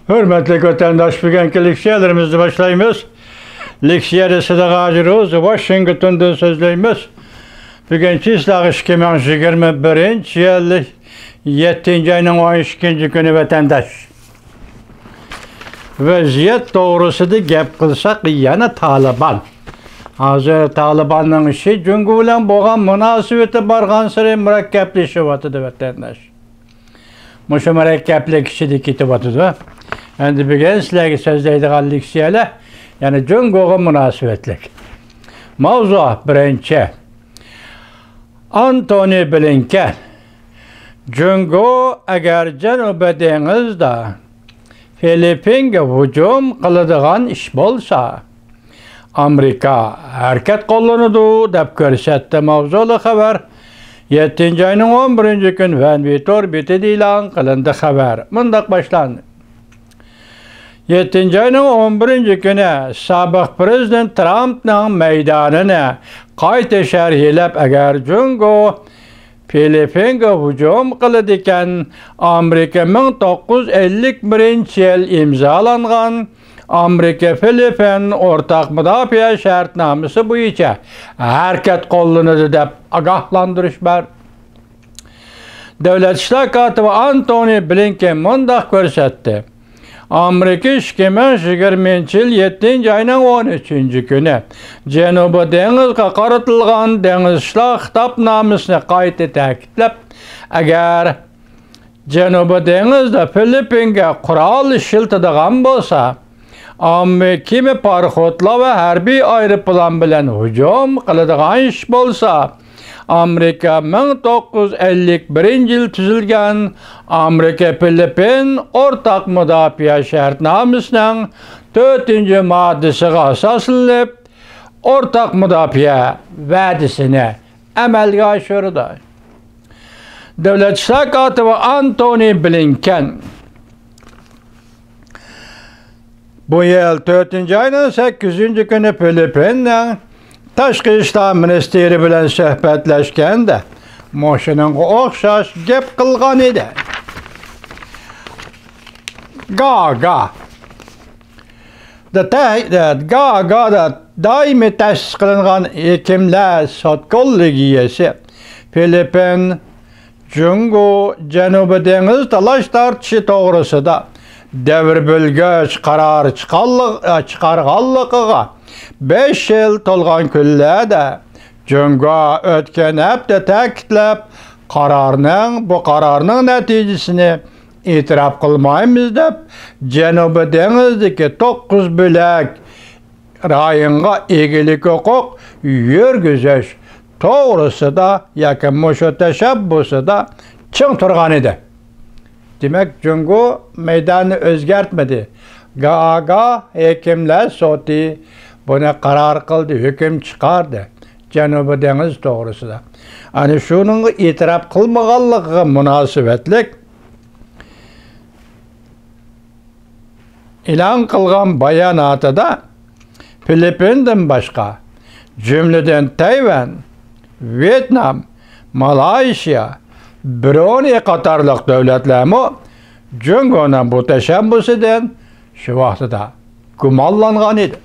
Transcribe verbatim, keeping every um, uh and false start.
ھۆرمەتلىك ۋەتەنداش، بۈگۈنكى لېكسىيەلىرىمىزنى باشلايمىز. لېكسىيەدە سىدىق ھاجى روزى، ۋاشىنگتوندىن سۆزلەيمىز. بۈگۈن چىسلاغ ئىككى مىڭ يىگىرمە بىرىنچى يىل يەتتىنچى ئاينىڭ ئون ئىككىنچى كۈنى، ۋەتەنداش. ۋەزىيەت توغرىسىدا گەپ قىلساق، يەنە تالىبان. ھازىر تالىباننىڭ ئىشى جۇڭگو بىلەن بولغان مۇناسىۋىتى بارغانسېرى مۇرەككەپلىشىۋاتىدۇ، ۋەتەنداش. مۇشۇ مۇرەككەپلىك ئىچىدە كېتىۋاتىدۇ. ئەمدى بۈگۈن سىلەرگە سۆزلەيدىغان لېكسىيەلەر يەنە جۇڭگوغا مۇناسىۋەتلىك. ماۋزۇ بىرىنچى. ئانتونى بلىنكېن. جۇڭگو ئەگەر جەنۇبىي دېڭىزدا فىلىپپىنگە ھۇجۇم قىلىدىغان ئىش بولسا، ئامېرىكا ھەرىكەت قوللىنىدۇ، دەپ كۆرسەتتى ماۋزۇلۇق خەۋەر. يەتتىنچى ئاينىڭ ئون بىرىنچى كۈنى ۋەنۋى تور بېتىدە ئېلان قىلىندى خەۋەر. مۇنداق باشلاندى. يەتتىنچى ئاينىڭ ئون بىرىنچى كۈنى سابىق پىرېزىدېنت ترامپنىڭ مەيدانىنى قايتا شەرھلەپ، ئەگەر جۇڭگو فىلىپپىنگە ھۇجۇم قىلىدىكەن، ئامېرىكا مىڭ توققۇز يۈز ئەللىك بىرىنچى يىل ئىمزالانغان ئامېرىكا فىلىپپىن ئورتاق مۇداپىئە شەرتنامىسى بويىچە ھەرىكەت قوللىنىدۇ، دەپ ئاگاھلاندۇرۇش بەردى. دۆلەت ئىشلار كاتىپى ئانتونى بلىنكېن مۇنداق كۆرسەتتى. ئامېرىكا ئىككى مىڭ يىگىرمىنچى يىل يەتتىنچى ئاينىڭ ئون ئۈچىنچى كۈنى جەنۇبىي دېڭىزغا قارىتىلغان دېڭىز ئىشلار خىتابنامىسىنى قايتا تەكىتلەپ، ئەگەر جەنۇبىي دېڭىزدا فىلىپپىنگە قورال ئىشلىتىدىغان بولسا، ئاممىۋى كېمە، پاراخوتلار ۋە ھەربىي ئايروپىلان بىلەن ھۇجۇم قىلىدىغان ئىش بولسا، ئامېرىكا مىڭ توققۇز يۈز ئەللىك بىرىنچى يىل تۈزۈلگەن ئامېرىكا فىلىپپىن ئورتاق مۇداپىئە شەرتنامىسىنىڭ تۆتىنچى ماددىسىغا ئاساسلىنىپ، ئورتاق مۇداپىئە ۋەدىسىنى ئەمەلگە ئاشۇرىدۇ. دۆلەت ئىشلار كاتىپى ئانتونى بلىنكېن بۇ يىل تۆتىنچى ئاينىڭ سەككىزىنچى كۈنى فىلىپپىننىڭ تاشقى ئىشلار مىنىستىرى بىلەن سۆھبەتلەشكەندە مۇشۇنىڭغا ئوخشاش گەپ قىلغان ئىدى. گاگا. دا تە-، دا، گاگادا دائىمىي تەسىس قىلىنغان ھېكىملەر سوت كوللېگىيەسى فىلىپپىن، جۇڭگو، جەنۇبىي دېڭىز تالاش تارتىشى توغرىسىدا دەۋر بۆلگۈچ قارار چىقارلىق-، چىقارغانلىقىغا بەش يىل تولغان كۈنلەردە جۇڭگو ئۆتكەن ھەپتە تەكىتلەپ، قارارنىڭ، بۇ قارارنىڭ نەتىجىسىنى ئېتىراپ قىلمايمىز دەپ، جەنۇبىي دېڭىزدىكى توققۇز بۆلەك رايونغا ئىگىلىك ھوقۇق يۈرگۈزۈش توغرىسىدا ياكى مۇشۇ تەشەببۇسىدا چىڭ تۇرغان ئىدى. دېمەك، جۇڭگو مەيداننى ئۆزگەرتمىدى. گاگا ھېكىملەر سوتى بۇنى قارار قىلدى، ھۆكۈم چىقاردى جەنۇبىي دېڭىز توغرىسىدا. ئەنە شۇنىڭغا ئېتىراپ قىلمىغانلىقىغا مۇناسىۋەتلىك ئېلان قىلغان باياناتىدا فىلىپپىندىن باشقا، جۈملىدىن تەيۋەن، ۋيېتنام، مالايشىيا، برۇنېي قاتارلىق دۆلەتلەرمۇ جۇڭگونىڭ بۇ تەشەببۇسىدىن شۇ ۋاقتىدا گۇمانلانغان ئىدى.